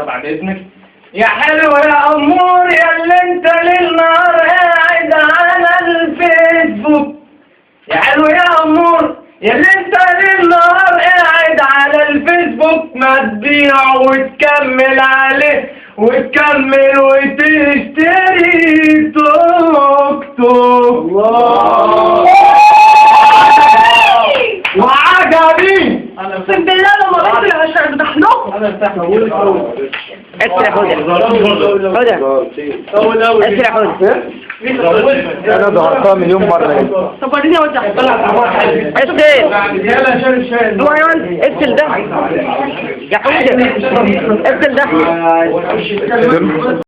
بعد اذنك. يا حلو يا امور يا اللي انت ليل نهار قاعد على الفيسبوك، يا حلو يا امور يا اللي انت ليل نهار قاعد على الفيسبوك، ما تبيع وتكمل عليه وتكمل وتشتري توك توك. الله وعجبي. اقسم بالله لو ما بنت هشرب. انا ارتحت. اكسر يا حودة، حودة اكسر يا حودة. انا ظهرتها مليون مرة يعني. طب وريني اودع. اكسر. يلا شارب شاي. هو حيوان. اكسل ده يا حودة، اكسل ده.